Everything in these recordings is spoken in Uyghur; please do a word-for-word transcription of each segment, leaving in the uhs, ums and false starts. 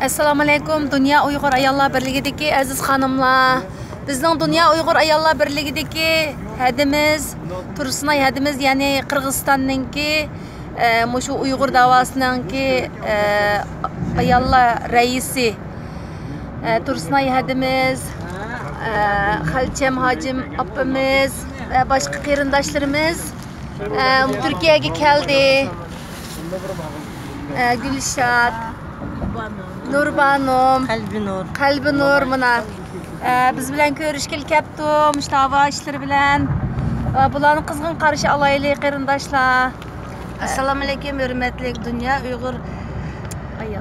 ئەسسالامۇئەلەيكۇم، دۇنيا ئۇيغۇر ئاياللار بىرلىكىدىكى ئەزىز خانىملار. بىزنىڭ دۇنيا ئۇيغۇر ئاياللار بىرلىكىدىكى ھەدىمىز، تۇرسۇنئاي ھەدىمىز، يەنى قىرغىزىستاننىڭكى، ئە، مۇشۇ ئۇيغۇر داۋاسىنىڭكى، ئە، ئاياللار رەئىسى، ئە، تۇرسۇنئاي ھەدىمىز، ئە، خەلچەم ھاجىم ئاپىمىز ۋە باشقا قېرىنداشلىرىمىز، ئە، تۈركىيەگە كەلدى. ئە، گۈلشات، نۇربانۇم، قەلبىنۇر. قەلبىنۇر مانا، ئە، بىز بىلەن كۆرۈشكىلى كەپتۇ، مۇشۇ داۋا ئىشلىرى بىلەن. ئە، بۇلارنى قىزغىن قارشى ئالايلى، قېرىنداشلار. ئەسسالامۇئەلەيكۇم، ھۆرمەتلىك دۇنيا ئۇيغۇر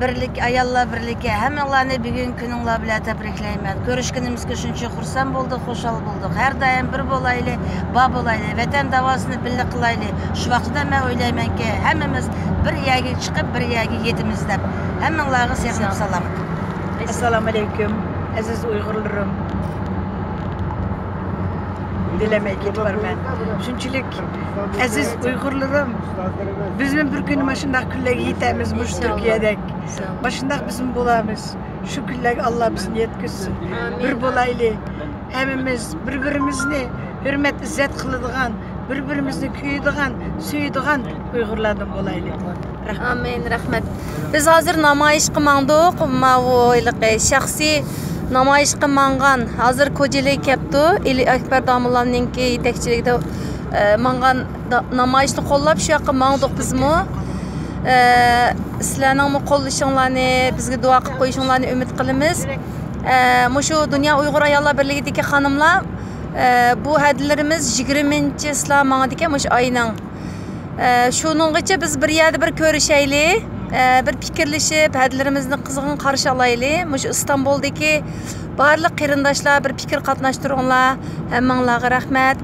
بىرلىك، ئاياللار بىرلىكى، ھەممىڭلارنى بۈگۈن كۈنۈڭلار بىلەن تەبرىكلەيمەن. كۆرۈشكىنىمىزگە شۇنچە خۇرسەن بولدۇق، خۇشال بولدۇق. ھەر دائىم بىر بولايلى، بار بولايلى، ۋەتەن داۋاسىنى بىللە قىلايلى. شۇ ۋاقتىدا مەن ئويلايمەنكى، ھەممىمىز بىر يەرگە چىقىپ، بىر يەرگە يېتىمىز دەپ. ھەممىڭلارغا سېغىنىپ سالام. ئەسسالامۇئەلەيكۇم، ئەزىز ئۇيغۇرلىرىم. دىلەمەي كېتىپ بارىمەن. شۇنچىلىك ئەزىز ئۇيغۇرلىرىم، بىزمۇ بىر كۈنى ماشۇنداق كۈنلەرگە يېتەمىز، مۇشۇ تۈركىيەدەك. ماشۇنداق بىزمۇ بولامىز. شۇ كۈنلەرگە ئاللا بىزنى يەتكۈزسۇن. بىر بولايلى. ھەممىمىز بىر-بىرىمىزنى ھۆرمەت-ئىززەت قىلىدىغان، بىر-بىرىمىزنى كۆيىدىغان، سۆيىدىغان ئۇيغۇرلاردىن بولايلى. رەھمەت. ئامىن، رەھمەت. بىز ھازىر نامايىشقا ماڭدۇق. ماۋۇ ھېلىقى شەخسىي نامايىشقا ماڭغان، ھازىر كوجىلىگە كەپتۇ. ئېلى ئەكبەر داموللامنىڭكى يېتەكچىلىكىدە، ئە، ماڭغان دا-، نامايىشنى قوللاپ شۇ ياققا ماڭدۇق بىزمۇ. ئە، سىلەرنىڭمۇ قوللىشىڭلارنى، بىزگە دۇئا قىلىپ قويۇشۇڭلارنى ئۈمىد قىلىمىز. ئە، مۇشۇ دۇنيا ئۇيغۇر ئاياللار بىرلىكىدىكى خانىملار، ئە، بۇ ھەدىلىرىمىز يىگىرمىنچى چىسلا ماڭىدىكەن مۇشۇ ئاينىڭ. ئە، شۇنىڭغىچە بىز بىر يەردە بىر كۆرۈشەيلى، ئە، بىر پىكىرلىشىپ، ھەدىلىرىمىزنى قىزغىن قارشى ئالايلى. مۇشۇ ئىستانبۇلدىكى بارلىق قېرىنداشلار بىر پىكىر قاتناشتۇرۇڭلار. ھەممىڭلارغا رەھمەت.